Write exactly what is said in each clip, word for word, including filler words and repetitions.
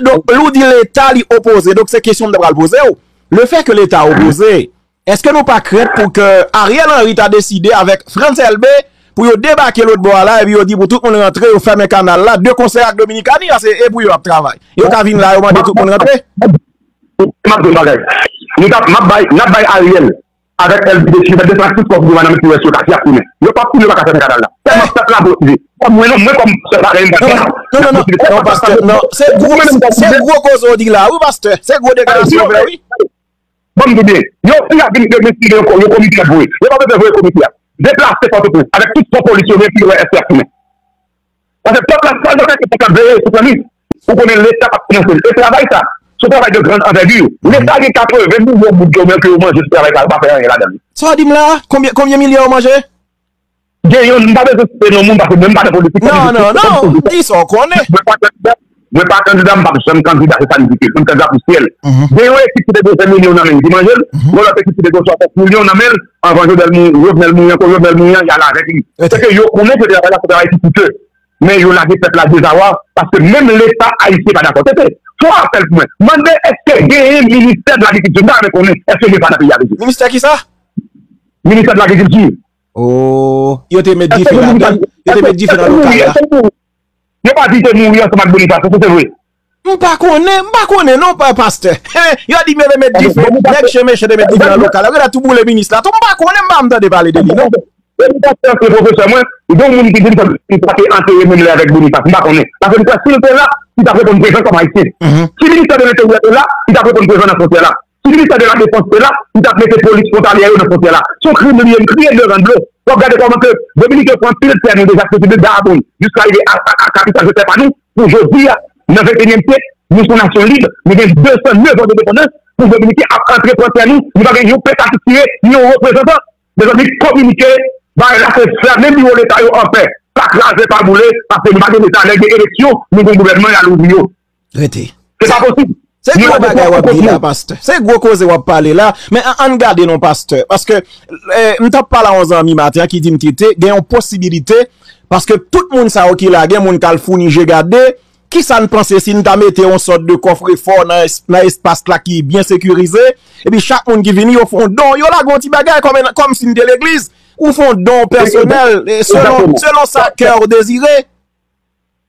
Donk, lè w di Leta li opoze, donk se kesyon m ta pral poze w. Le fè ke Leta opoze, èske nou pa krent pou ke Ariel Henry ta deside avèk Frantz Elbé pou yo debake lòt bò a la, epi yo di pou tout moun rantre, yo fèmen kanal la, de konsè ak Dominikani, a se e pou yo ap travay. Yo ka vin la, yo mande tout moun rantre. M ap di yon bagay. Nou t ap, m ap bay, n ap bay Ariel avèk L D P, si yo mèt desann ak tout fòs gouvènman ki rès yo ka, ki ap tounen. Yo p ap tounen, yo pa ka fèmen kanal la. Sèlman pèp la pou yo tounen. Kòm mwen, non, mwen kòm sèl bagay, m pa Non, non, non, non, non, non, pastè, non. Se gwo, se gwo koze w di la, wi, pastè. Se gwo deklarasyon w fè, wi. Ban m di w byen. Yo, si y ap vin, yo vin tire yon ko-, yon komite ap voye. Yo pa bezwen voye komite a. Deplase Pòtoprens avèk tout fò polis yo, men ki lè èske y ap tounen. Paske pèp la, sa l dwe fè, se pèp la veye sou fanmi. Ou konnen Leta p ap finanse l. E travay sa, se yon travay de grande envergure. Leta gen katreven milyon moun ke yo, ke yo manje sou travay sa, yo pa fè anyen ladan l. Sa w di m la? Konbyen, konbyen milyon yo manje? Gen youn, m pa bezwen site non moun, paske mwen m pa nan politik. Non, non, non, di sa w konnen. Mwen pa kandida, mwen pa kandida, m p ap janm kandida, se sa m di ke m kandida pou syèl. Gen yon ekip ki te gen ven milyon nan men l, ki manje l. Gen yon lòt ekip ki te gen swasant milyon nan men l, anvan Jovenel mou-, Jovenel mouri, ankò Jovenel mouri an, y al avèk li. Se ke yo konnen ke travay la, se travay ki koute. Men yo lage pèp la dezawa, paske menm Leta ayisyen pa dakò. Tete, fè yon apèl pou mwen. Mande èske genyen ministè de lagrikilti. M ta renmen konnen èske Leta nan peyi a deja. Ministè kisa? Ministè de lagrikilti. Oh, yo te met dife ladan. Yo te met dife nan lokal la. Yo pa di te mouri ansanm ak Boniface, èske se vre? M pa konnen, m pa konnen non, pa, pastè. Yo di yo te met dife, nèg chen mechan te met dife nan lokal la. Yo la tou boule minis la. Tou m pa konnen, m pa janm tande pale de li non. Boniface se pwofesè mwen, gen yon moun ki di m sa te antere menm lè avèk Boniface, m pa konnen. Paske m kwè si l te la, li t ap reponn prezan kòm ayisyen. Si ministè de lenteryè te la, li t ap reponn prezan nan fwontyè la. Si ministè de la defans te la, li t ap mete polis fwontalyè yo nan fwontyè la. Se yon krim li ye, m kriye dlo rann dlo. W ap gade kòman ke Dominiken yo pran pil tè nou deja soti de Dahomey jiska rive a, a, a kapital, se tè pa nou. Pou jodi a, nan venteyinyèm syèk, nou se yon nasyon lib, nou gen de san nèf an de endepandans, pou Dominiken ap antre pran tè nou, nou pa gen yon pèp ki tire, ni yon reprezantan. Mezanmi, kominike, bagay la se fèmen biwo Leta yo anpè. Pa kraze, pa boule, paske nou pa gen Leta, lè gen eleksyon, nou gen gouvènman, y al ouvri yo. Rete. Se pa posib. Se gwo bagay w ap di la, pastè. Se gwo koze w ap pale la. Men an, ann gade non, pastè. Paske, eh, m t ap pale a yon zanmi maten an ki di m, Tete, gen yon posibilite, paske tout moun sa yo ki la, gen moun k al founi je gade, kisa n panse si n ta mete yon sòt de kòfrefò nan es-, nan espas la ki byen sekirize, epi chak moun ki vini, yo fè yon don, yo lage yon ti bagay kòm, kòm si n te legliz, ou fè yon don pèsonèl, eh, selon, selon sa kè w dezire.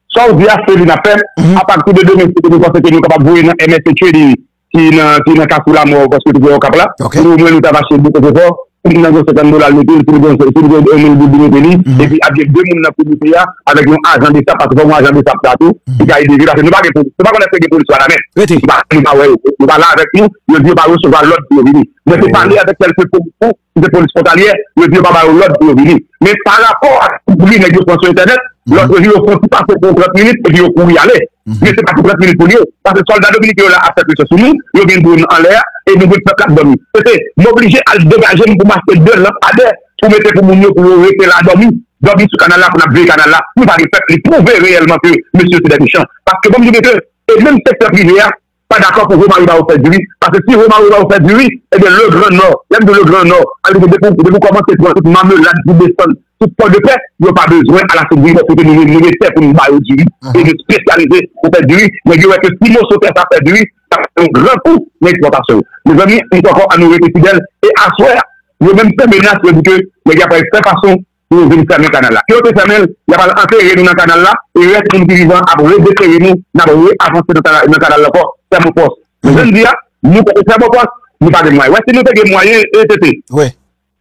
Sa w di a, se li n ap fè. Apati de demen, si nou panse ke nou kapab voye nan M S H Trading, ki nan, ki nan Kafou Lamò, paske te gen Okap la, nou, omwen nou ta mache de kote fò, si nou nan gen senkant dola, l mete l, si nou gen, si nou gen yon mil goud, li mete li, epi ap gen de moun nan komite a, avèk yon ajan de sap, paske fò gen yon ajan de sap la tou, ki ka ede vye, paske nou pa gen polis, nou pa konn èske gen polis Wanament. Nou pa, nou pa wè yo, yo pa la avèk nou, yo di yo pa resevwa lòd pou yo vini. Men se pale avèk kèlke polis, si se polis fwontalyè, yo di yo pa ba yo lòd pou yo vini. Men pa rapò ak kouri nèg yo pran sou entènèt, lòt yo di yo fè yon ti pase pou trant minit epi yo kouri ale. Men se pa pou trant minit pou li ye. Paske sòlda dominiken yo la ap fè presyon sou nou, yo gen dwòn anlè a, e nou gen pèp la k dòmi. Tete, m oblije al degaje m pou m achte de lanpadè pou mete pou moun yo pou yo rete la dòmi. Dòmi sou kanal la pou n ap veye kanal la. Nou pa gen pèp, li pwouve reyèlman ke mesye yo se dè mechan. Paske ban m di w ke e menm sektè prive a, pa dakò pou Romari ba yo fè diri, paske si Romari ba yo fè diri, ebyen, Legran Nò, lè m di Legran Nò, sa vle di depi, depi w kòmanse pran tout Mamelad pou desann tout Pòdepè, yo pa bezwen al achte diri, paske nou, nou gen tè pou nou ba yo diri, e nou espesyalize pou fè diri, nèg yo wè ke si moso tè sa fè diri, sa fè yon gran kou nan ekspòtasyon yo. Mezanmi, ankò, ann nou rete fidèl, e aswè a, yo menm fè menas, yo di ke nèg yo ap fè fason pou yo vin fèmen kanal la. Ke yo te fèmen l, y ap al antere nou nan kanal la, e rès moun ki vivan ap redetere nou, n ap reavanse nan kanal, nan kanal la ankò, fè bon pòs. Men jodi a, nou pa fè bon pòs, nou pa gen mwayen. Wè, si nou te gen mwayen, e Tete.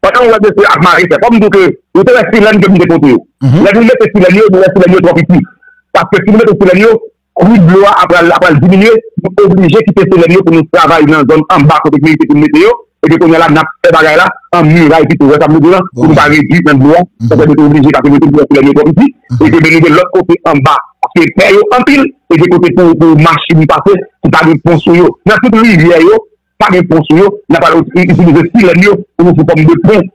Pandan w wè mesye ap mare tè, fò m di w ke ou te wè silèn ke m te pote yo. Lè nou mete silèn yo, nou wè silèn yo twò piti. Paske si nou mete silèn yo, kwi dlo a ap pral, ap pral diminye, nou oblije kite silèn yo pou nou travay nan zòn anba kote k merite pou n mete yo, epi kounye a la, n ap fè bagay la an miray pito, wè sa m vle di w lan, pou nou pa redui nan dlo a, paske nou te oblije, paske nou te di silèn yo twò piti, e ke nou gen lòt kote anba, paske tè yo anpil, e gen kote pou, pou machin pase, ki pa gen pon sou yo. Nan tout rivyè yo, pa gen pon sou yo, n ap al itilize silèn yo pou nou fè fòm de pon.